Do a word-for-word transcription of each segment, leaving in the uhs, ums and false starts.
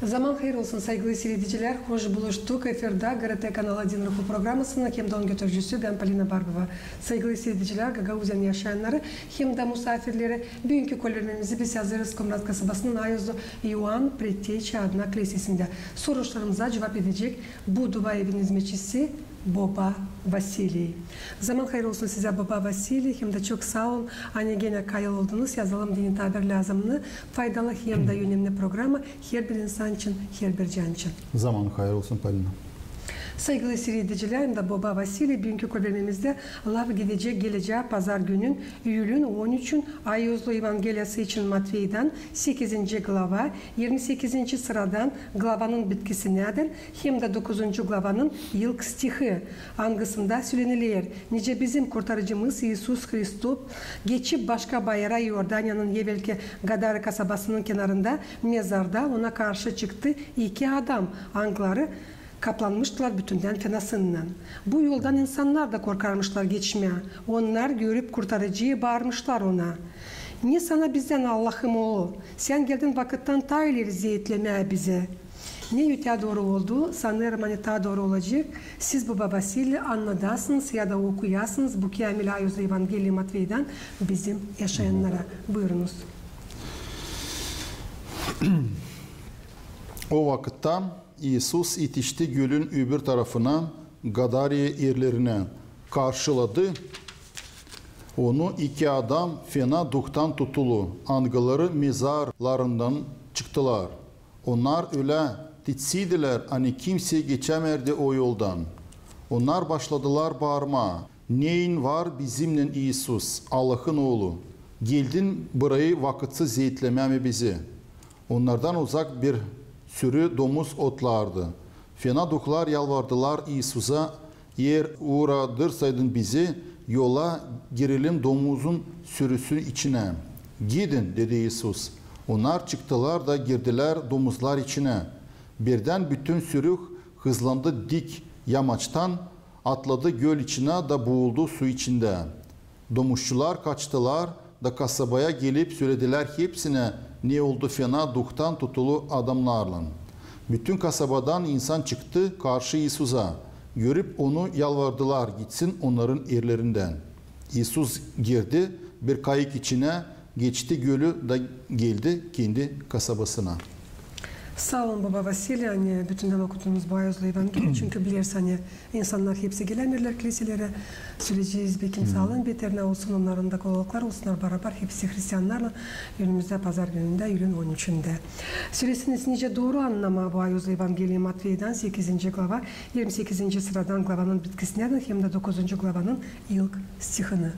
Zaman hayır olsun, saygılı siiredicilär. Hoş buluştuk. Efirdä GRT Kanal bir Ruhu programasının hem dä onun götürücüsü bän, Polina Barbova. Saygılı siiredicilär, Gagauziyanın yaşayannarı hem dä musaafirleri. Büünkü kolbermemizi biz hazırız Komrat kasabasının Ayozlu İoan Preteçi adına klisesindä. Soruşlarımıza cuvap edecek bu dua evinin hizmetçisi boba Vasiliy. Zaman hayır olsun sizä, boba Vasiliy, hem dä çok saa olun, ani genä kayıl oldunuz. Yazalım deyni taa bir lääzımnı, faydalı hem dä önemni programa herbir insan için, herbir can için. Zaman hayır olsun, Polina. Saygılı siiredicilär, hem dä boba Vasiliy, büünkü kolbermemizdä laf gidecek gelecää pazar günün, iyülün on üçün, Ayozlu Evangeliyası için Matveydan, sekizinci glava, irmi sekizinci sıradan, glavanın bitkisinädän hem dä dokuzuncu glavanın ilk stihi, angısında söleniler, nicä bizim Kurtarıcımız İisus Hristos geçip başka bayıra Iordaniyanın evelki Gadara kasabasının kenarında mezarda ona karşı çıktı iki adam, angıları kaplanmıştılar bütündän fenasınnan. Bu yoldan insannar da korkarmışlar geçmää. Onnar, görüp Kurtarıcıyı, baarmışlar ona: "Ne sana bizdän, Allahın Oolu? Sän geldin vakıttan taa ileri zeetlemää bizi." Ne ötää dooru oldu, sanêrım, ani taa dooru olacek. Siz, boba Vasiliy, annadasınız ya da okuyasınız bu käämil Ayozlu Evangeliyayı Matveydan bizim yaşayannara. Buyurunuz. O vakıtta İisus etişti gölün öbür tarafına, Gadariya erlerinä. Karşıladı onu iki adam, fena duhtan tutulu, angıları mezarlarından çıktılar. Onnar ölä titsiydilär, ani kimsey geçämärdi o yoldan. Onnar başladılar baarmaa: "Neyin var bizimnän, İisus, Allahın Oolu? Geldin bırayı vakıtsız zeetlemää mi bizi?" Onnardan uzak bir sürü domuz otlardı. Fena duhlar yalvardılar İisusa: "Eer uradırsaydın bizi, yola girelim domuzun sürüsü içinä." "Gidin," dedi İisus. Onnar çıktılar da girdilär domuzlar içinä. Birdän bütün sürü hızlandı dik yamaçtan, atladı göl içinä da buuldu su içindä. Domuzçular kaçtılar da kasabaya gelip söledilär hepsinä, ne oldu fena duhtan tutulu adamnarlan. Bütün kasabadan insan çıktı karşı İisusa, görüp onu, yalvardılar gitsin onnarın erlerindän. İisus girdi bir kayık içinä, geçti gölü da geldi kendi kasabasına. Saa olun, boba Vasiliy, ani bütündän okudunuz bu Ayozlu Evangeliyi, çünkü bilersin, ani insannar hepsi gelämeerlär kliselerä. Söleyecez, bekim, saalın beterinä olsun, onnarın da kolaylıkları olsunnar, barabar hepsi hristiyannarlan önümüzdä pazar günündä, iyülün on üçündä. Söleseniz, nicä dooru annamaa bu Ayozlu Evangeliyi Matveydan, sekizinci glava, irmi sekizinci sıradan glavanın bitkisinädän hem dä dokuzuncu glavanın ilk stihini.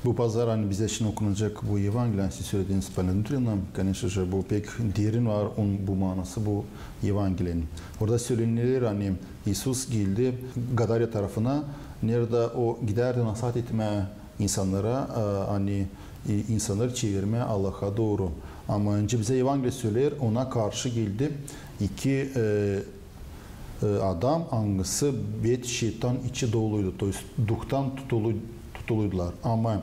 Bu pazar, ani bizä şindi okunacek bu Evangeliya, ani siz sölediniz, Polina Dmitriyevna, конечно же, bu pek derin var, onun bu maanası bu Evangeliyanın. Orada söleniler, ani İisus geldi Gadariya tarafına, neredä o gidärdi nasaat etmää insannara, e, ani, e, insannarı çevirmää Allaha dooru. Ama nicä bizä Evangeliya söleer, ona karşı geldi iki, e, e, adam, angısı bet şeytan içi doluydu, то есть duhtan tutulu, tutuluydular. Ama,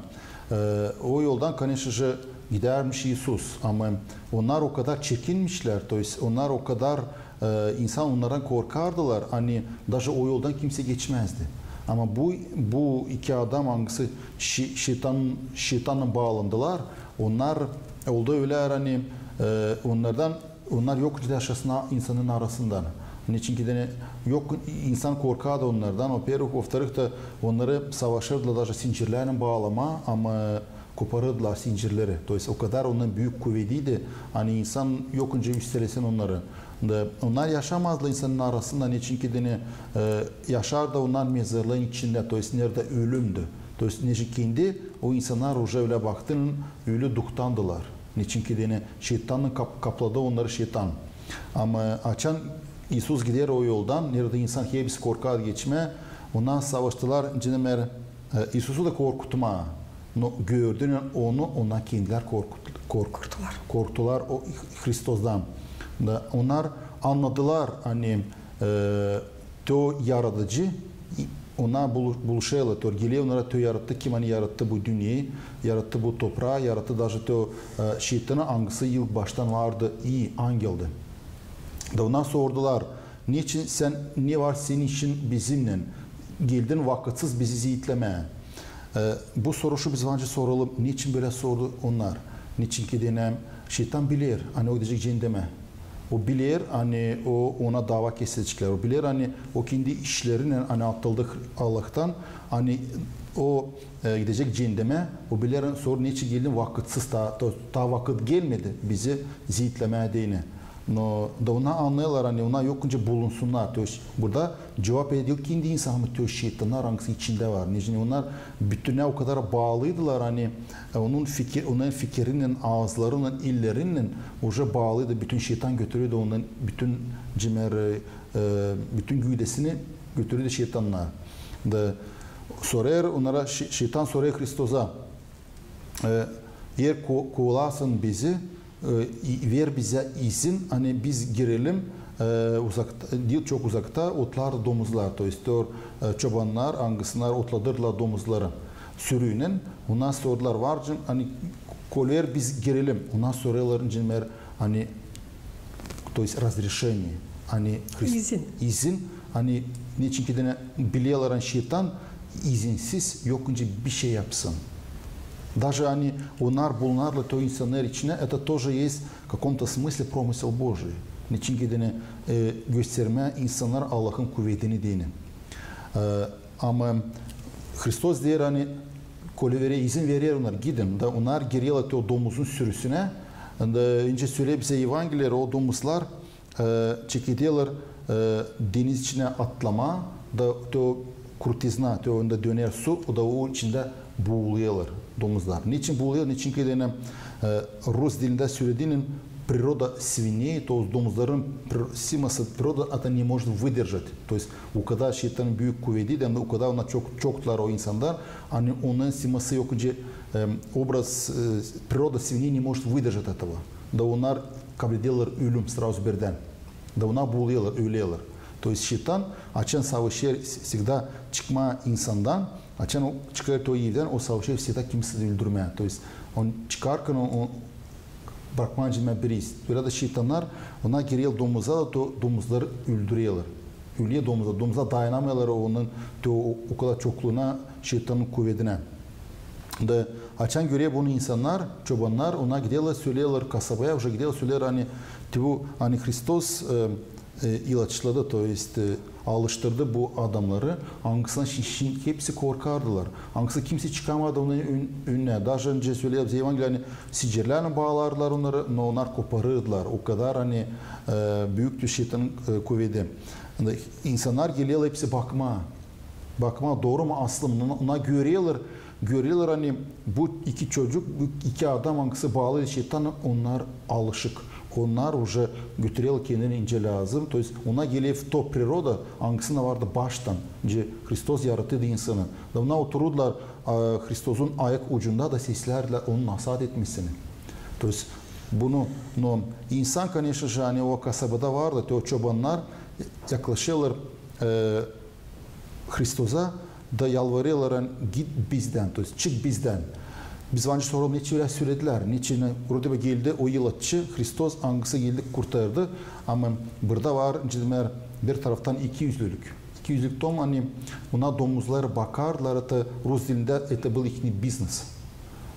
e, o yoldan, конечно же, gidärmiş İisus. Ama onnar o kadar çekinmişlär, то есть onnar o kadar, e, insan onnardan korkardılar, ani даже o yoldan kimsey geçmäzdi. Ama bu, bu iki adam, angısı şi-, şeytan, şeytannan baalandılar, onnar oldu ölä, ani, e, onnardan Onnar yok yaşasın insanın arasından. Neçin ki deyni yok insan korkardı onnardan. Во-первых, во-вторых da onnarı savaşırdılar даже sincirlärlän baalamaa, ama koparırdılar sincirleri. То есть o kadar ondan büük kuvediydi, ani insan yok nicä üstelesin onnarı. Da onnar yaşamazdılar insanın arasında, neçin ki deyni, e, yaşardı onnar mezarların içindä, то есть neredä ölümdü. То есть neçin ki indi o insannar уже ölä baktın, ölü duhtandılar. Neçin ki deyni şeytannan kap-, kapladı onnarı şeytan. Ama açan İisus gider o yoldan, neredä insan hepsi korkar geçmää, onnar savaştılar, nicä demeer, e, İisusu da korkutmaa. No gördüynän onu, onnar kendilär korkut-, kork-, korktular o Hristostan. Da onnar annadılar, ani, e, Tö Yaradıcı, ona bulu-, buluşêrlar, tör geler onnara, tö yarattı, kim ani yarattı bu dünneyä, yarattı bu topraa, yarattı даже tö, e, şeytanı, angısı ilk baştan vardı i angeldi. Da ona sordular: "Neçin sän, ne var senin için bizimnän? Geldin vakıtsız bizi ziitlemää." E, bu soruşu biz var nicä soralım: neçin bölä sordu onnar? Neçinki deyni şeytan biler, ani o gidecek ceendemä. O biler, ani o, ona dava keseceklär. O biler, ani o kendi işlerinnän, ani atıldı Allahtan, ani o e, gidecek ceendemä. O biler, sora neçin geldin vakıtsız, taa, taa, taa vakıt gelmedi bizi ziitlemää deyni. No da ona annêêrlar, ani ona yok nicä bulunsunnar. То есть burada cuvap ediler kendi insanı, то есть şeytannar, angısı içindä var. Neçin onnar bütünä o kadar baalıydılar, ani e, onun fikir, onun fikirinnän, aazlarınnan, ellerinnän уже baalıydı. Bütün şeytan götürürdü onun bütün cimer, e, bütün güüdesini götürürdü şeytannar. Da sorêr onnara, şe-, şeytan sorêr Hristosa: E, eer ku-, kuvalarsan bizi, e, i-, ver bizä izin, ani biz girelim, e, uzakta, diil çok uzakta otlar domuzlar, то есть o, e, çobannar, angısınnar otladêrlar domuzları sürünnän. Onnar sordular: var nicä, ani kolier biz girelim? Onnar sorêrlar, nicä deyni, ani то есть разрешение, ani Hrist-, İzin. İzin, ani neçinki deyni bilerlär, ani şeytan izinsiz yok nicä bişey yapsın. Даже ani onnar bulunêrlar то insannar içinä, это тоже есть в каком-то смысле промысел Божий. Neçinki deyni, e, göstermää insannara Allahın kuvedini deyni. E, ama Hristos deer, ani kolier verer, izin verer onnar, gidin. Da onnar girerlär то domuzun sürüsünä. Da nicä söleyä bizä Evangeliya, o domuzlar, e, çekederlär, e, deniz içinä atlamaa, da то krutizna, то onda döner su, o da o içindä buulêrlar domuzlar. Neçin buulêrlar? Neçinki deyni, e, rus dilindä sölediyni, природа свиней, то domuzların pr-, siması, природа это не может выдержать. То есть o kadar şeytanın büük kuvedi, hem dä o kadar onnar çok, çoktular o insannar, ani onun siması yok nicä, e, образ, e, природа свиней не может выдержать этого. Da onnar kablederlär ölüm сразу birdän. Da onnar buulêrlar, ölerlär. То есть şeytan, açan savaşêr всегда çıkmaa insandan, açan o çıkêr то evdän, o savaşêr всегда kimseyi öldürmää. То есть on çıkarkan, o, o brakmaa nicä bir iz. Bölä dä şeytannar, onnar girer domuza da, to domuzları öldürerlär. Öler domuzlar, domuzlar dayanamêêrlar onun, то o, o kadar çokluuna, şeytanın kuvedinä. Da açan görer bunu insannar, çobannar, onnar giderlär, söleerlär kasabaya, уже giderlär, söleerlär, ani, то bu, ani Hristos, e, e, ilaçladı, то есть, e, alıştırdı bu adamnarı, angısından şi-, şi-, hepsi korkardılar. Angısı kimsey çıkamadı onun ön-, önünä. Даже nicä söleer bizä Evangeliya, ani sincirlärlän baalardılar onnarı, no onnar koparırdılar. O kadar, ani, e, büüktü şeytanın, e, kuvedi. Ani insannar gelerlär hepsi bakmaa. Bakmaa, dooru mu aslı mı? Onnar, onnar görerlär, görerlär, ani bu iki çocuk, bu iki adam, angısı baalıydı şeytana, onnar alışık. Onnar уже götürerlär kendini nicä lääzım. То есть onnar geler то природа, angısında vardı baştan. Nicä Hristos yaratıydı insanı. Da onnar otururdılar, a, Hristosun ayak ucunda da seslärdilär onun nasaat etmesini. То есть bunu, no insan, конечно же, ani o kasabada vardı, то çobannar yaklaşêrlar, e, Hristosa da yalvarêrlar, ani, git bizdän, то есть çık bizdän. Biz var nicä soralım, neçin ölä söledilär, neçin, вроде бы geldi o ilaççı, Hristos, angısı geldi, kurtardı, ama burada var, nicä deer, bir taraftan ikiyüzlülük. İkiyüzlülük tom, ani buna domuzlar bakardılar, это rus dilindä, это был ихний бизнес.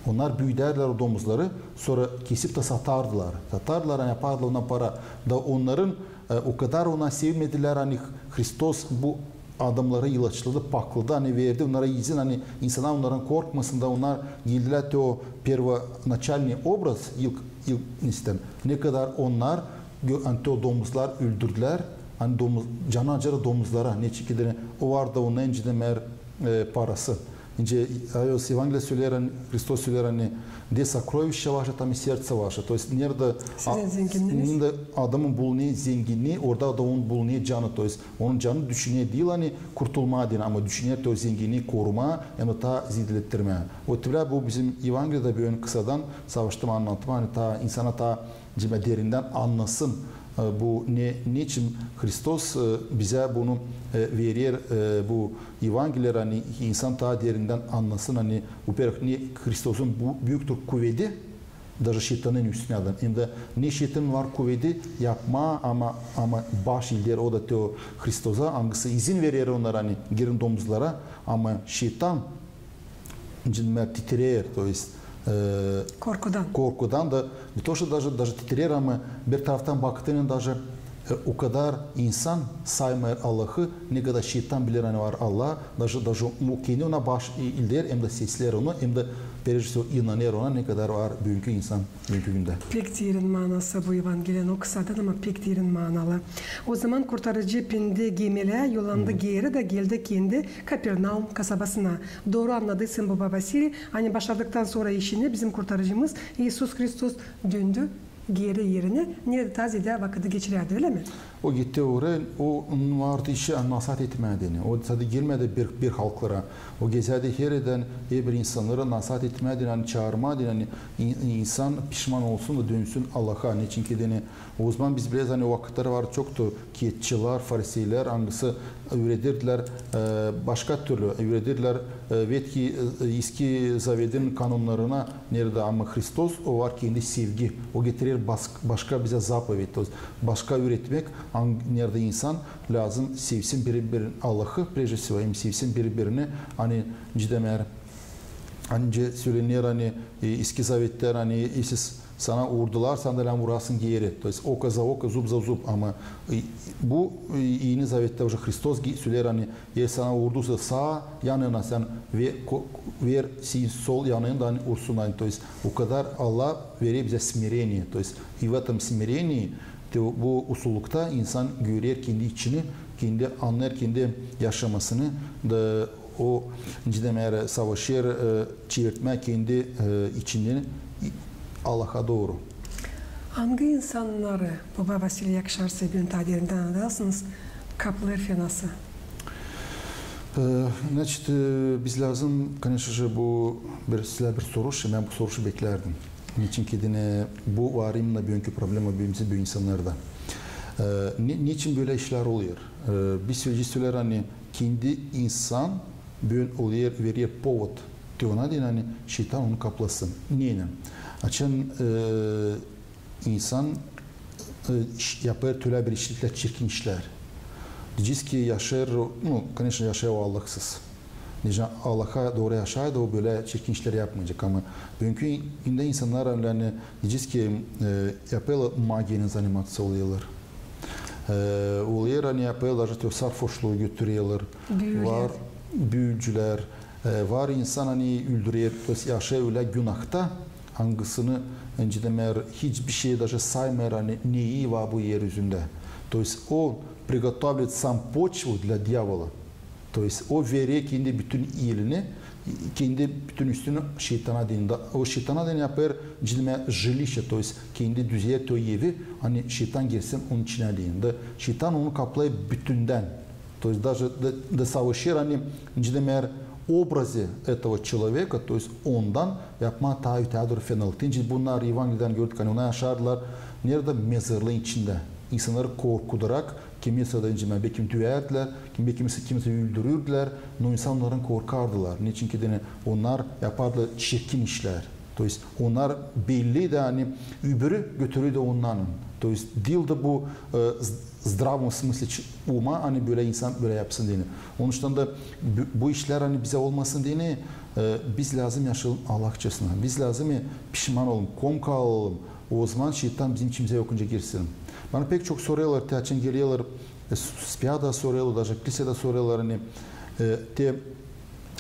Onnar büüdärdilär o domuzları, sora kesip dä satardılar. Satardılar, ani yapardılar ona para. Da onnarın E, o kadar ona sevinmedilär, ani Hristos bu adamnarı ilaçladı, pakladı, ani verdi onnara izin, ani insannar onnardan korkmasın da, onnar geldilär то первоначальный образ, ilk, ilk nesilden. Ne kadar onnar gö-, ani то domuzlar öldürdülär, ani domuz, canı acıdı domuzlara, neçinki deyni o vardı onnar, nicä deer, e, parası. Nicä, a, Evangeliya söleer, ani, Hristos söleer, ani, где сокровище ваше, там и сердце ваше. То есть neredä, a, sizin zenginniniz, neredä adamın bulunêr zenginnii, orada da onun bulunêr canı. То есть onun canı düşüner diil, ani kurtulmaa deyni, ama düşüner то zenginnii korumaa, hem dä taa ziidilettirmää. O sebeptän bu bizim Evangeliyada büünkü kısadan savaştım annatmaa, ani taa insana taa nicä derindän annasın, e, bu ne, neçin Hristos, e, bizä bunu, e, verer, e, bu Evangeliya, ani insan taa derindän annasın, ani, во-первых, ne Hristosun bu büüktür kuvedi, даже şeytanın üstünä dä. Hem dä ne şeytanın var kuvedi yapmaa, ama, ama baş ilder o da te o Hristosa, angısı izin verer onnara, ani girin domuzlara, ama şeytan, nicä demeer, titrer, то есть, e, korkudan. Korkudan da, не то что даже, даже titrer, ama bir taraftan baktıynan даже, e, o kadar insan saymêêr Allahı, ne kadar şeytan biler, ani var Allah, даже, даже o kendi ona baş ilder, hem dä sesleer onu, hem dä прежде всего inanêr ona, ne kadar var büünkü insan, büünkü gündä. Pek derin maanası bu Evangeliyanın, o kısadan, ama pek derin maanalı. O zaman Kurtarıcı pindi gemilää, yollandı geeri da geldi kendi Kapernaum kasabasına. Dooru annadıysam, baba Vasiliy, ani başardıktan sora işini bizim Kurtarıcımız İisus Hristos döndü geeri erinä, neredä taa zeedä vakıdı geçirärdi, ölä mi? O gitti oraya, onun vardı işi, ani nasaat etmää deyni. O sade gelmedi bir, bir halklara. O gezärdi hererdän, herbir insannara nasaat etmää deyni, ani çaarmaa deyni, ani in-, insan pişman olsun da dönsün Allaha. Neçin ki deyni, o zaman biz bileriz, ani o vakıtları var çoktu ketçilär, fariseylär, angısı üüredirlär, e, başka türlü üüredirlär, e, Ветхий, e, Eski Zavedin kanonnarına, neredä ama Hristos, o var kendi sevgi, o getirer bas-, başka bizä заповедь, то есть başka üüretmäk, ang-, neredä insan lääzım sevsin biri-birini, Allahı, прежде всего, hem sevsin biri-birini, ani, nicä demeer, ani söleniler, ani, e, Eski Zavettä, ani, e, siz sana uurdular, sän dä lääzım uurasın geeri. То есть око за око, зуб за зуб. Ama, e, bu, e, Eni Zavettä уже Hristos ge-, söleer, ani eer sana uurduysa saa yanına, sän ve-, ko-, ver sän sol yanına da, ani uursun, ani. То есть o kadar Allah verer bizä смирение. То есть и в этом смирении, te bu usullukta insan görer kendi içini, kendi annêêr kendi yaşamasını da o, nicä demeer, savaşêr, e, çevirtmää kendi, e, içini Allaha dooru. Angı insannarı, baba Vasiliy, yakışarsa, bän taa derindän annatasınız, kaplêêr fenası? E, значит, e, biz lääzım, конечно же, bu bir, sizä bir soruş, bän bu soruşu beklärdim. Neçin ki deyni bu var именно büünkü problema bizim bu insannarda. E, ne-, neçin bölä işlär olêr? E, bir sözlü söleer, ani kendi insan böön olêr, verer повод te ona deyni, ani şeytan onu kaplasın. Neylän? Açan, e, insan, e, iş-, yapêr tölä bir işliklär, çirkin işlär. Deyecez ki yaşêêr, ну, конечно, yaşêêr o Allahsız. Nicä Allaha dooru yaşaydı, o bölä çirkin işlär yapmayacek. Ama büünkü gündä insannar, ani, deyecez ki, e, yapêrlar magiyanın заниматься olêrlar. E, olêr, ani yapêrlar, işte, sarhoşlugu götürerlär. Büülär. Var, büülär. E, var insan, ani öldürer, то есть yaşêêr ölä günahta, angısını, nicä demeer, hiçbir şey даже saymêêr, ani ne ii var bu er üzündä. То есть он приготавливает сам почву для дьявола. То есть o verer kendi bütün elini, kendi bütün üstünü şeytana deyni. Da o şeytana deyni yapêr, nicä demeer, жилище, то есть kendi düzeer o evi, ani şeytan girsin onun içinä deyni. Da şeytan onu kaplêêr bütündän. То есть даже da, da savaşêr, ani, nicä demeer, образе этого человека, то есть ondan yapmaa taa ötää dooru fenalık. Deyni bunnar Evangeliyada gördük, ani onnar yaşardılar neredä? Mezarlıın içindä. İnsanları korkudarak, kimisi dä, nicä demeer, bekim düüyärdilär, kim-, kimisi, kimisi öldürürdülär, но insan onnardan korkardılar. Neçin ki deyni onnar yapardılar çirkin işlär. То есть onnar belliydi, ani öbürü götürürdü onnarın. То есть diildi bu, e, z-, здравом смысле ç-, uma, ani bölä insan bölä yapsın deyni. Onuştan da bu, bu işlär, ani bizä olmasın deyni, e, biz lääzım yaşayalım Allahçasına. Biz lääzım, e, pişman olun, komka alalım. O zaman şeytan bizim içimizä yokunca girsin. Bana pek çok sorêrlar, te açan gelerlär, e, s-, spyada sorêrlar, даже klisedä sorêrlar, ani, e, te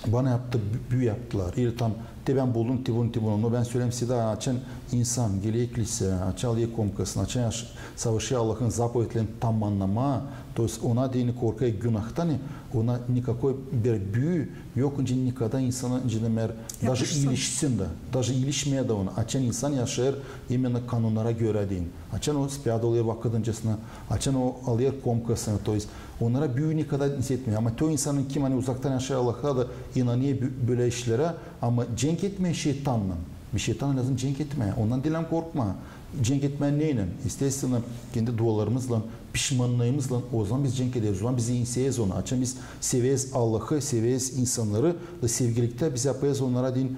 bana yaptı, bü-, büü yaptılar. Ili tam te bän buldum, te bunu, te bunu. Но bän söleerim sizä, açan insan geler kliseya, açan alêr komkasını, açan yaş-, savaşêr Allahın заповедьlerini tamamnamaa, то есть ona deyni korkêr günahtan, ona никакой bir büü yokunca nikada insanı, nicä demeer, даже iilişsin dä, даже iilişmeer dä ona. Açan insan yaşêêr именно kanonnara görä deyni. Açan o spyada olêr vakıdıncasına, açan o alêr komkasını, то есть onnara büü nikada hissetmeer. Ama te o insanın, kim, ani, uzaktan yaşêêr Allaha da inanêr bö-, bölä işlerä, ama cenk etmeer şeytannan. Biz şeytannan lääzım cenk etmää. Ondan diil lääzım korkmaa. Cenk etmää neylän? Естественно, kendi dualarımızlan, pişmannıımızlan. O zaman biz cenk ederiz. O zaman biz iinseyeriz onu. Açan biz severiz Allahı, severiz insannarı, da sevgiliktä biz yapêrız onnara deyni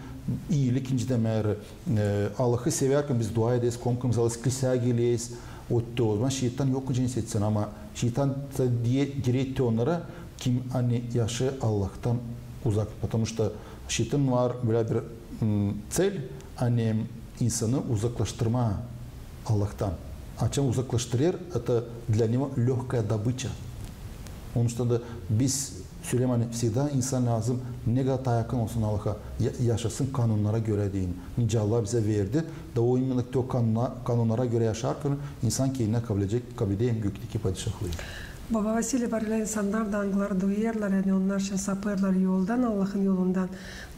iilik, nicä demeer, e, Allahı sevärkän biz dua ederiz, komkımızı alêrız, kilseyä geleriz. O, o zaman şeytan yok nicä etsin, ama şeytan da diye, girä onnara, kim ani yaşêêr Allahtan uzak. Потому что şeytan var bölä bir, m, цель, ani insanı uzaklaştırmaa Allahtan. Açan uzaklaştırêr, это для него лёгкая добыча. Onun için da biz söleeriz, ani всегда insan lääzım ne kadar taa yakın olsun Allaha, ya-, yaşasın kanunnara görä deyni. Nicä Allah bizä verdi, da o именно o kanuna-, kanunnara görä yaşarkan insan kendinä kabledecek, kabledecek hem gökteki padişahlıı. Baba Vasiliy, var ölä insannar da, angıları duyêrlar, ani onnar şindi sapêrlar yoldan, Allahın yolundan.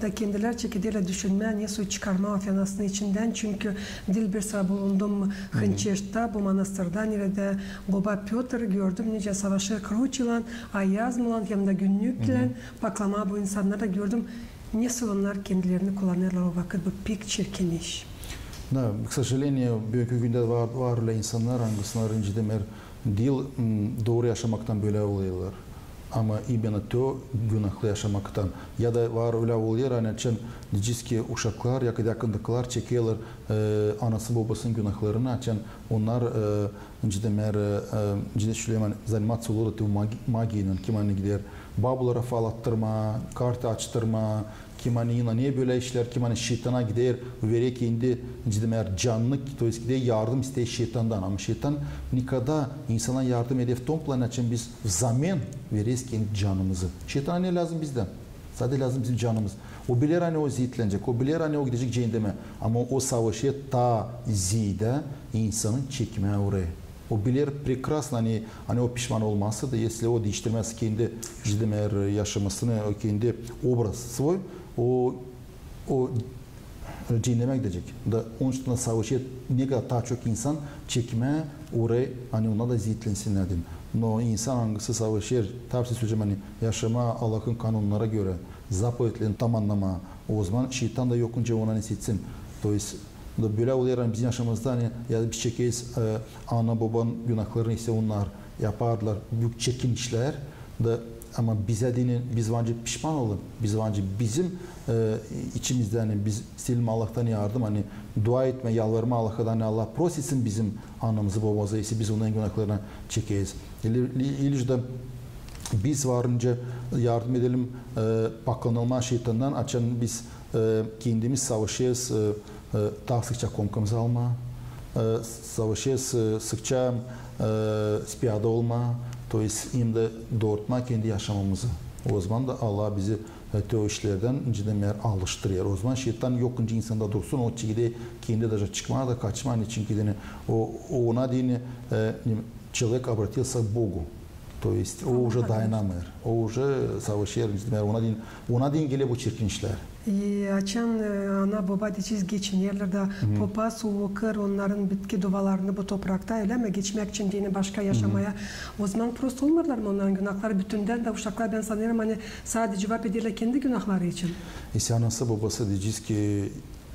Da kendilär çekederlär düşünmää, ne soy çıkarmaa o fenasının içindän, çünkü diil bir sıra bulundum Hınçeştta, bu manastırda, neredä boba Pötr, gördüm, nicä savaşêr Kroçilan, Ayazmılan hem dä Günnüklän, paklamaa bu insannarı da gördüm, ne soy onnar kendilerini kullanêrlar o vakıt, bu pek çirkin iş. Da, к сожалению, büünkü gündä var, var ölä insannar, angısınarı, nicä demeer, diil, m, dooru yaşamaktan bölä olêrlar. Ama именно то günahlı yaşamaktan. Ya da var ölä olêr, ani açan, deyecez ki, uşaklar, ya yakındakılar çekerlär, e, anasını-bobasını günahlarını, açan onnar, e, nicä demeer, e, e, nicä söleerim, ani заниматься olêrlar bu magi-, magiyalan, kim ani gider babulara fal attırmaa, kartı açtırmaa, kim ani inanêr bölä işlär, kim ani şeytana gider, verer kendi, nicä demeer, canını, то есть gider yardım isteer şeytandan. Ama şeytan никогда insana yardım eder в том плане, açan biz взамен vereriz kendi canımızı. Şeytana ne lääzım bizdän? Sade lääzım bizim canımız. O biler, ani o zeetlenecek, o biler, ani o gidecek ceennemä. Ama o savaşêr taa zeedä insanı çekmää oraya. O biler прекрасно, ani, ani o pişman olmasa da, если o diiştirmäz kendi, nicä demeer, yaşamasını, o kendi образ свой, o, o ceennemä gidecek. Da onun için savaşêr ne kadar taa çok insan çekmää oraya, ani onnar da zeetlensinnär deyni. Но insan, angısı savaşêr, tabii söleyecäm, ani yaşamaa Allahın kanunnara görä, zapovetlerini tamannamaa, o zaman şeytan da yok nicä ona ne etsin. То есть, da bölä olêr, ani bizim yaşamamızda, ani, ya biz çekeriz, e, ana-bobanın günahlarını, ise onnar yapardılar büük çirkin işlär. Da, ama bizä deyni, biz var nicä pişman olun, biz var nicä bizim, e, içimizdä, ani biz isteyelim Allahtan yardım, ani dua etmää, yalvarmaa Allaha, ani Allah prost etsin bizim anamızı, bobamızı, ise biz onnarın günahlarını çekeriz. İli, ili, ili da biz var nicä yardım edelim, e, paklanılmaa şeytandan, açan biz, e, kendimiz savaşêrız, e, e, taa sıkça komkamızı almaa, e, savaşêrız, e, sıkça, e, spiyada olmaa, то есть hem dä doorutmaa kendi yaşamamızı. O zaman da Allah bizi, e, te o işlerdän, nicä demeer, alıştırêr. O zaman şeytan yok nicä insanda dursun, o çekeder kendi даже çıkmaa da, kaçmaa, ani çünkü deyni, o, o ona deyni, e, человек обратился к Богу. То есть o уже dayanamêêr. O уже savaşêr, nicä demeer, ona deyni, ona deyni geler bu çirkin işlär. E, açan, e, ana-boba deyecez geçinerlär da, popa suvokır, onnarın bitki duvalarını bu toprakta, ölä mi, geçmäk için deyni başka yaşamaya. O zaman prost olmêêrlar mı onnarın günahları bütündän da, uşaklar, bän sanêrım, ani sade cuvap ederlär kendi günahları için. İse anası-bobası deyecez ki,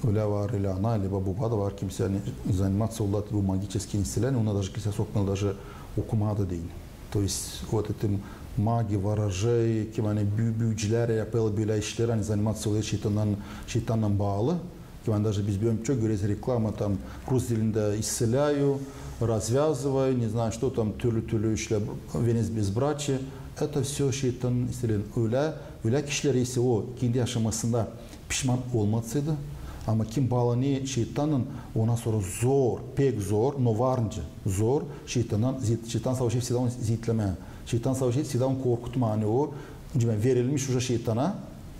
ölä var, ölä ana, leyba boba da var, kimsä, ani заниматься olêr bu magiçeskiy işlärlän, ona даже kilseyä sokmêêrlar, даже okumaa da deyni. То есть вот эти маги, ворожеи, kim ani büü-, büücülär yapêrlar bölä işlär, ani заниматься olêr şeytandan, şeytannan baalı. Kim ani даже biz bölä çok göreriz reklama, tam rus dilindä исцеляю, развязываю, не знаю что там, türlü-türlü işlär, венец безбрачия. Это всё şeytanın işleri. Ölä, ölä kişilär ise o kendi yaşamasında pişman olmasaydı, ama kim baalanêr şeytannan, ona sora zor, pek zor, но var nicä zor, şeytandan, şeytan savaşêr всегда onu zeetlemää. Şeytan savaşêr всегда onu korkutmaa, ani o, verilmiş уже şeytana,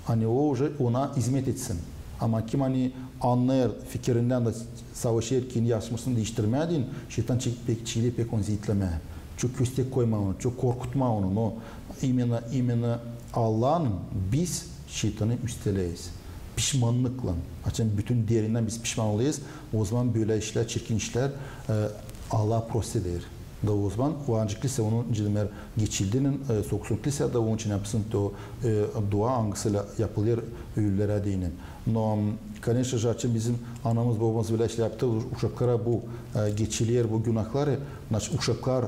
ani o уже ona izmet etsin. Ama kim ani annêêr fikirindän da savaşêr kendi yaşamasını diiştirmää deyni, şeytan çek-, pek, çekeder pek onu zeetlemää. Çok köstek koymaa onu, çok korkutmaa onu, но именно, именно Allahın biz şeytanı üsteleriz. Pişmannıklan. Açan bütün derindän biz pişman olêrız, o zaman bölä işlär, çirkin işlär, e, Allah prost eder. Da ozaman var nicä kilsä, onun, nicä demeer, geçildinin, e, soksun kilsä da, onun için yapsın to, e, dua, angısıylan yapılêr ölülerä deyni. No, m, koneçno, açan bizim anamız, bobamız bölä işlär yaptı, uşaklara bu, e, geçiler bu günahları, znači, uşaklar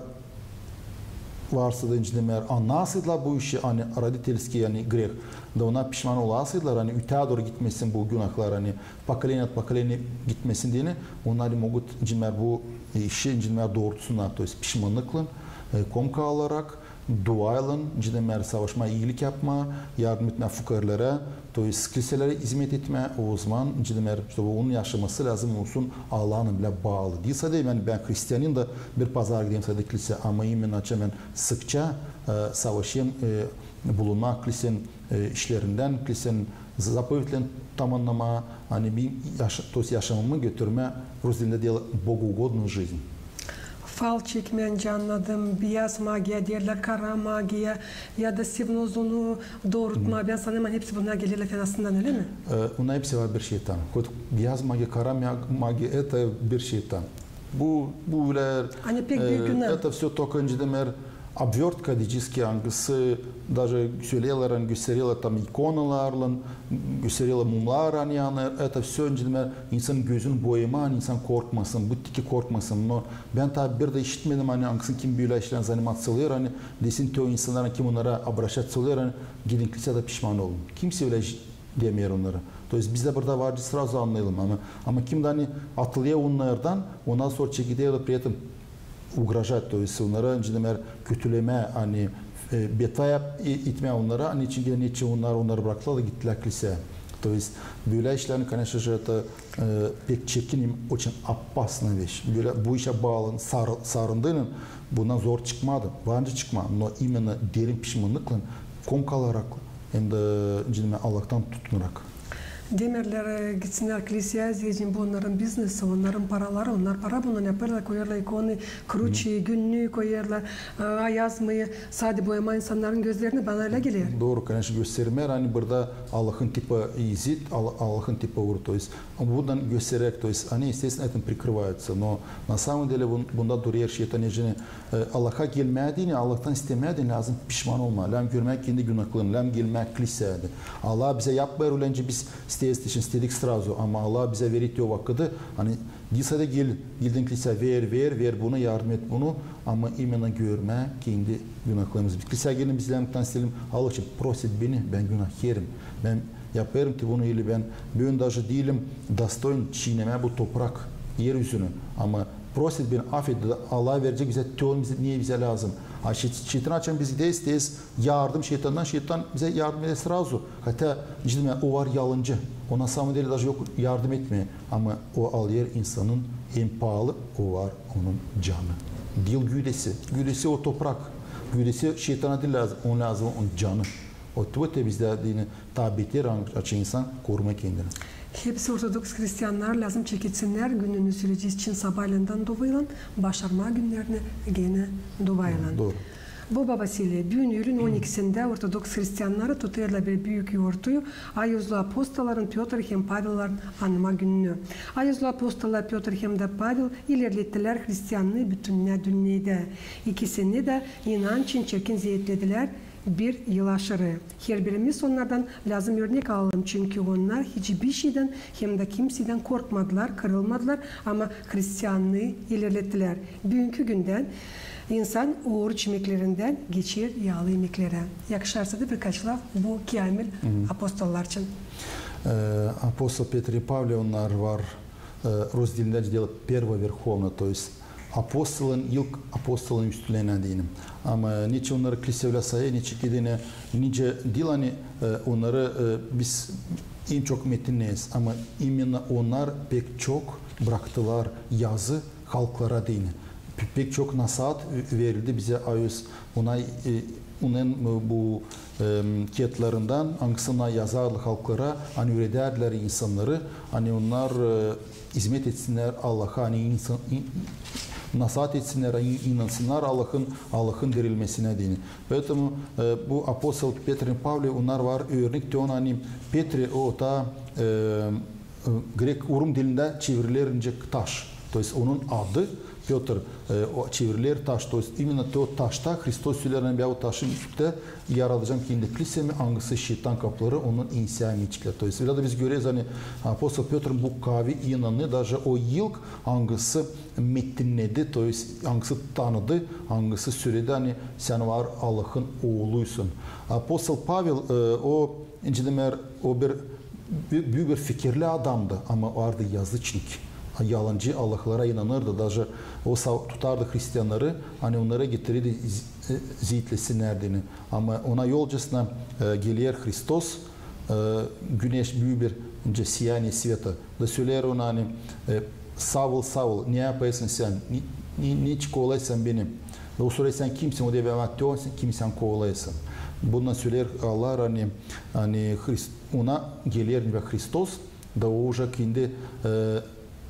varsa da, nicä demeer, annasaydılar bu işi, ani родительский, ani greh, da ona pişman olasaydılar, ani ütää dooru gitmesin bu günahlar, ani поколение от поколения gitmesin deyni, onnar могут, nicä demeer, bu işi, nicä demeer, doorutsunnar, то есть pişmannıklan, e, komka alarak, duaylan, nicä demeer, savaşmaa, iilik yapmaa, yardım etmää fukarelerä, то есть kilselerä izmet etmää, ozaman, nicä demeer, чтобы onun yaşaması lääzım olsun Allaannan bölä baalı. Diil sade, ani bän hristianin da bir pazar giderim sade kilsä, ama именно açan bän sıkça, e, savaşêrım, e, bulunmaa kilsenin, e, işlerindän, kilsenin заповедьлерин tamannamaa, ani bir yaşa-, то есть yaşamamı götürmää, rus dilindä deerlär, богоугодную жизнь. Fal çekmää, nicä annadım, biyaz magiya deerlär, kara magiya ya da siz onu doorutmaa. Bän sanêrım, ani hepsi bunnar gelerlär fenasından, ölä mi? E, bunnar hepsi var bir şeytan. Hot biyaz magiya, kara ma-, magiya, это bir şeytan. Bu, bu ölä, ani pek büük günah. Это всё только, nicä demeer, обвёртка, deyecez ki, angısı даже söleerlär, ani göstererlär tam ikonalarlan, göstererlär mumlar, ani, ani это всё, nicä demeer, insanın gözünü boyamaa, ani insan korkmasın, bu tiki korkmasın. No bän taa bir dä işitmedim, ani angısın kim bölä işlän заниматься olêr, ani desin te o insannara, kim onnara обращаться olêr, ani gidin kilseyä da pişman olun. Kimsey ölä ş-, demeer onnara. То есть bizdä burada var, srazu annayalım, ama, ama kim dä, ani atılêr onnardan, ondan sora çekeder da при этом угрожать, то есть onnara, nicä demeer, kötülemää, ani, e, beta yap-, e, etmää onnara, ani çünkü neçin onnar, onnarı braktılar da gittilär kilseyä. То есть bölä işlär, конечно же, это, e, pek çirkin, очень опасная вещь. Bölä bu işä baalan, sar-, sarındıynı bundan zor çıkmaa da, var nicä çıkmaa, no именно derin pişmannıklan, komka alarak, hem dä, nicä demeer, Allahtan tutunarak. Demeerlär, e, gitsinnär kilseyä, deyecäm, bu onnarın biznesi, onnarın paraları, onnar para bundan yapêrlar, koyêrlar ikonu, kruçi, günnüü koyêrlar, e, ayazmayı, sade boyamaa insannarın gözlerini, bana ölä geler. Dooru, конечно, göstermää, ani burada Allahın tipa izit, Al-, Allahın tipa uur, то есть, bundan göstererek, то есть, ani, естественно, этим прикрываются, но на самом деле bun-, bunda durêr şeytan, nicä E, Allaha gelmää deyni, Allahtan istemää deyni lääzım pişman olmaa. Lääzım görmää kendi günahlarını, lääzım gelmää kilseyä. Allah bizä yapmêêr ölä, nicä biz isteeriz, için istedik srazu, ama Allah bizä verer o vakıdı, ani diil sade gel, geldin kilseyä, ver, ver, ver bunu, yardım et bunu, ama именно görmää kendi günahlarımızı. Biz kilseyä gelelim, biz lääzım isteyelim, Allah için, просит beni, bän günahkerim, bän yapêrım te bunu, ili bän büün даже diilim достоин çiinemää bu toprak, er üzünü, ama просит beni, afet, Allah verecek bizä te onu, bizä, ne bizä lääzım. A şe-, şeytan, açan biz gideriz, isteeriz yardım şeytandan, şeytan bizä yardım eder srazu. Хотя, nicä demeer, o var yalancı. O на самом деле даже yok yardım etmeer. Ama o alêr insanın en paalı, o var onun canı. Diil güüdesi. Güüdesi o toprak. Güüdesi şeytana diil lääzım, ona lääzım onun canı. O, то есть bizdä deyni taa beter, açan insan korumaa kendini. Hepsi ortodoks hristiannar lääzım çeketsinnär gününü süreci için sabaalendän dovaylan başarmaa günnerini genä dovaylan. Dooru. Boba Vasiliy, büün üülen on ikisindä ortodoks hristiannarı tutêrlar bir büük yortuyu, ayuzlu apostolların Pötr hem Pavelların anma gününü. Ayuzlu apostollar Pötr hem dä Pavel ilerlettilär hristiannıı bütünnä dünneedä. İkisini dä inanç için çirkin zeetledilär, bir yıl aşırı. Herbirimiz onnardan lääzım örnek alalım, çünkü onnar hiçbir şeydän hem dä kimseydän korkmadılar, kırılmadılar, ama hristiannıı ilerlettilär. Büünkü gündän insan oruç imeklerindän geçer yaalı imeklerä. Yakışarsa da birkaç laf bu käämil apostollar için. E, apostol Petr i Pavle, onnar var, e, rus dilindä deyni первоверховно, то есть apostolun, ilk apostolun üstünä deyni. Ama neçin onnarı kilsä ölä sayêr, neçin ki deyni, nicä diil, ani, e, onnarı, e, biz en çok metinneriz, ama именно onnar pek çok braktılar yazı halklara deyni. Pe-, pek çok nasaat verildi bizä, ayuz, onnar, e, onun, e, bu, e, kiyatlarından, angısını yazarlar halklara, ani üüredärdilär insannarı, ani onnar, e, izmet etsinnär Allaha, ani insan, in-, nasaat etsinnär, ani inansınnar Allahın, Allahın dirilmesinä deyni. Поэтому, e, bu apostol Petr i Pavle, onnar var örnek te on, ani Petri, o taa, e, e, grek, rum dilindä çevriler nicä taş. То есть onun adı Pötr, e, o çeviriler taş, то есть именно te o taşta Hristos söleer, ani bän o taşın üstündä yaradacam kendi klisemi, angısı şeytan kapıları ondan enseyämeyecekler. То есть ölä dä biz göreriz, ani apostol Pötrün bu kaavi inanı, даже o ilk angısı metinnedi, то есть angısı tanıdı, angısı söledi, ani sän var Allahın ooluysan. Apostol Pavel, e, o, nicä demeer, o bir bü-, büük bir fikirli adamdı, ama vardı yazıçnik. Yalancı allahlara inanırdı. Даже o sa-, tutardı hristiannarı, ani onnarı getirirdi z-, e, zeetlesinnär deyni. Ama ona yolcasına, e, geler Hristos, e, güneş büük bir, nicä сияние света. Da söleer ona, ani, e, Saul, Saul, ne yapêrsın sän? Ne, ne, neçin kovalayêrsın beni? Da o sorêr, sän kimsin? O deer, bän te oon, kim sän kovalêêrsın. Bundan söleer Allah, ani, ani Hrist-, ona geler nicä Hristos, da o uje kendi, e,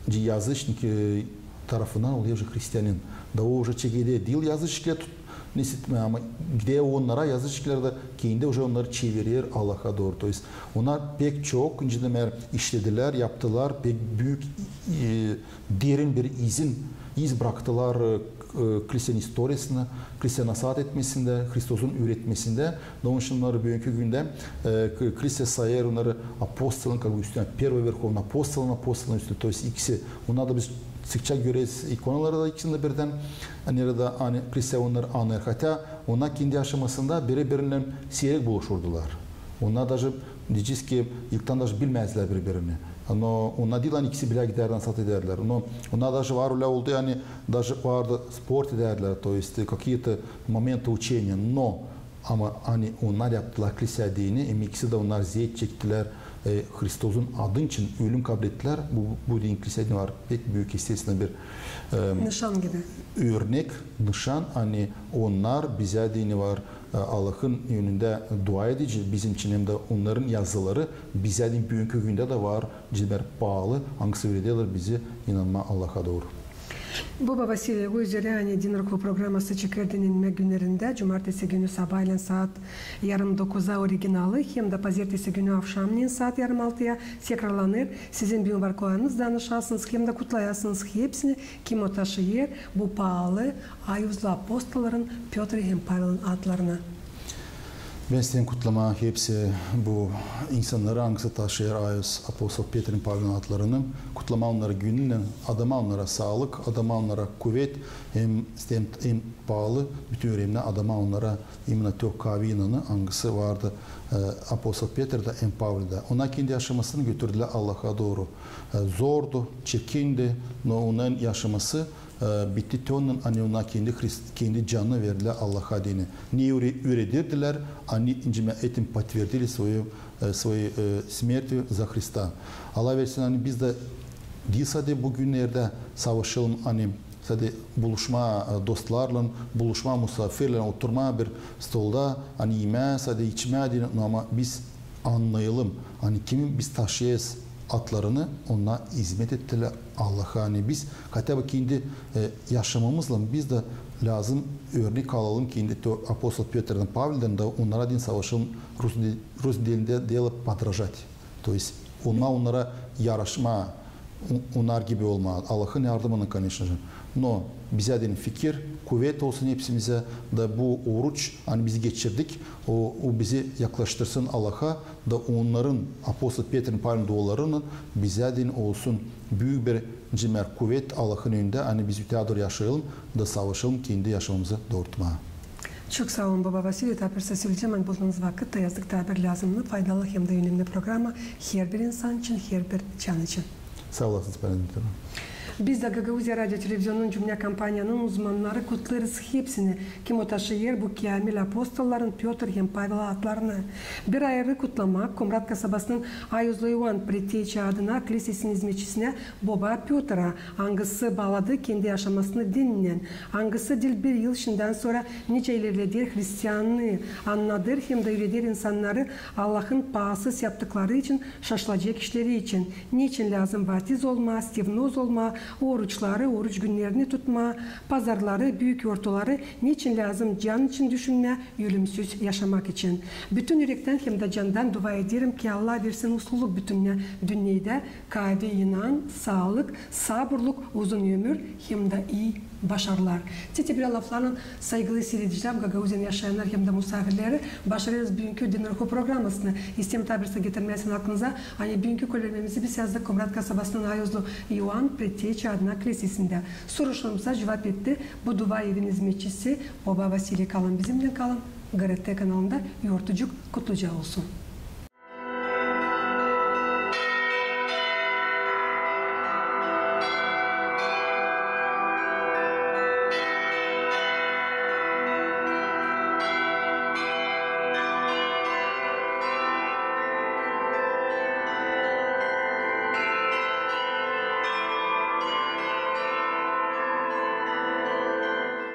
yazıçnik, e, tarafından olêr uje hristianin. Da o uje çekeder diil yazıçnikleri tut-, nesetmää, ama gider onnara, yazıçnikleri dä kendi uje onnarı çevirer Allaha dooru. То есть onnar pek çok, nicä demeer, işledilär, yaptılar, pek büük, e, derin bir izin, iz bıraktılar, e, e, klisän istoriyasında, klisän nasaat etmesindä, Hristosun üüretmesindä. Da onun için onnarı büünkü gündä, e, k-, klisä sayêr onnarı apostolun, как бы, üstünä, первый верховный апостолun, apostolun üstünä. То есть ikisi, onnar da biz sıkça göreriz ikonalarda da ikisini dä birdän, neredä, ani klisä onnarı anêr. Хотя onnar kendi yaşamasında biri-birinnän siirek buluşurdular. Onnar даже, deyecez ki, ilktän даже bilmäzdilär biri-birini. Но onnar diil, ani ikisi bilä gidärdilär, nasaat edärdilär. Но onnar даже var ölä oldu, ani даже vardı spor edärdilär, то есть какие-то моменты учения. Но, ama ani onnar yaptılar klisä deyni, hem ikisi dä onnar zeet çektilär, e, Hristosun adı için ölüm kablettilär. Bu, bu deyni klisä deyni var pek büük, естественно, bir, e, nışan gibi, örnek, nışan, ani onnar bizä deyni var, e, Allahın önündä dua edici, bizim için hem dä onnarın yazıları bizä deyni büünkü gündä dä var, nicä demeer, paalı, angısı üüreder bizi inanmaa Allaha dooru. Boba Vasiliy, o üzerä, ani Din Ruklu programası çıkêr dinlenmäk günnerindä, cumartesi günü sabaaylän saat yarım dokuza originalı, hem dä pazertesi günü avşamneyin saat yarım altıya tekrarlanêr. Sizin büün var kolayınız danışasınız hem dä kutlayasınız hepsini, kim o taşıyêr bu paalı ayuzlu apostolların Pötrün hem Pavelin adlarını. Bän isteerim kutlamaa hepsi bu insannarı, angısı taşıyêr ayuz apostol Petrun, Pavelin adlarını. Kutlamaa onnarı gününnän, adamaa onnara saalık, adamaa onnara kuvet, hem, hem, hem paalı bütün üreemnän adamaa onnara именно te o kaavi inanı, angısı vardı, e, apostol Petrda hem Paveldä. Onnar kendi yaşamasını götürdülär Allaha dooru. E, zordu, çirkindi, no onnarın yaşaması, e, bitti te ondan, ani onnar kendi Hrist-, kendi canını verdilär Allaha deyni. Ne üre-, üüredirdilär, ani, nicä demeer, etim подтвердили свою, e, свою, e, смерть за Христа. Allah versin, ani biz dä diil sade bu günnerdä savaşalım, ani sade buluşmaa, e, dostlarlan, buluşmaa musaafirlän, oturmaa bir stolda, ani imää, sade içmää deyni, no ama biz annayalım, ani kimin biz taşıyêrız adlarını, onnar izmet ettilär Allaha. Ani biz хотя бы kendi, e, yaşamamızlan biz dä lääzım örnek alalım kendi te-, apostol Petrdan, Paveldän da onnara deyni savaşalım, rus di-, rus dilindä deerlär подражать. То есть olmaa onnara yaraşmaa, o-, onnar gibi olmaa, Allahın yardımınnan, конечно же. No bizä deyni fikir, kuvet olsun hepsimizä, da bu oruç, ani biz geçirdik, o, o bizi yaklaştırsın Allaha, da onnarın, apostol Petrun, Pavelin dualarınnan bizä deyni olsun büük bir, nicä demeer, kuvet Allahın önündä, ani biz öteyä dooru yaşayalım da savaşalım kendi yaşamamızı doorutmaa. Çok saa olun, boba Vasiliy, taa bir söleyecäm, ani buldunuz vakıt da yazdık taa bir lääzımnı, faydalı hem dä önemli programa herbir insan için, herbir can için. Saa olasınız, Pavelin Dmitriyevna. Biz dä Gagauziya radio televizionunun cümlä kompaniyanın uzmannarı kutlêêrız hepsini, kim o taşıyêr bu käämil apostolların Pötr hem Pavel adlarını. Bir ayırı kutlamak Komrat kasabasının Ayuzlu İoan preteçi adına klisesinin izmetçisinä boba Pötra, angısı baaladı kendi yaşamasını dinnän, angısı diil bir yıl şindän sora nicä ilerleder hristianlıı, annadêr hem dä üüreder insannarı Allahın paasız yaptıkları için, şaşılacek işleri için, neçin lääzım vatiz olmaa, stevnoz olmaa, Oruçları, oruç günnerini tutmaa, pazarları, büük yortuları, neçin lääzım can için düşünmää, ölümsüz yaşamak için. Bütün ürektän hem dä candan dua ederim, ki Allah versin mutluluk bütünnä dünnedä, kaadi inan, saalık, saburluk, uzun ömür hem dä ii başarılar. Te, te bölä laflarlan, saygılı siiredicilär, Gagauziyanın yaşayannar hem dä musaafirleri, başarêrız büünkü Dinner Ho programmasını. İsteerim taa bir getirmäsin aklınıza, ani büünkü körülmemizi biz yazdık Komrat kasabasından Ayozlu İoan Preteçi adına klesisindä. Soruşlarımıza cuvap etti bu dua evin izmetçisi oba Vasiliy. Kalın bizimnän, kalın GRT kanalında. Yortucuk kutluca olsun.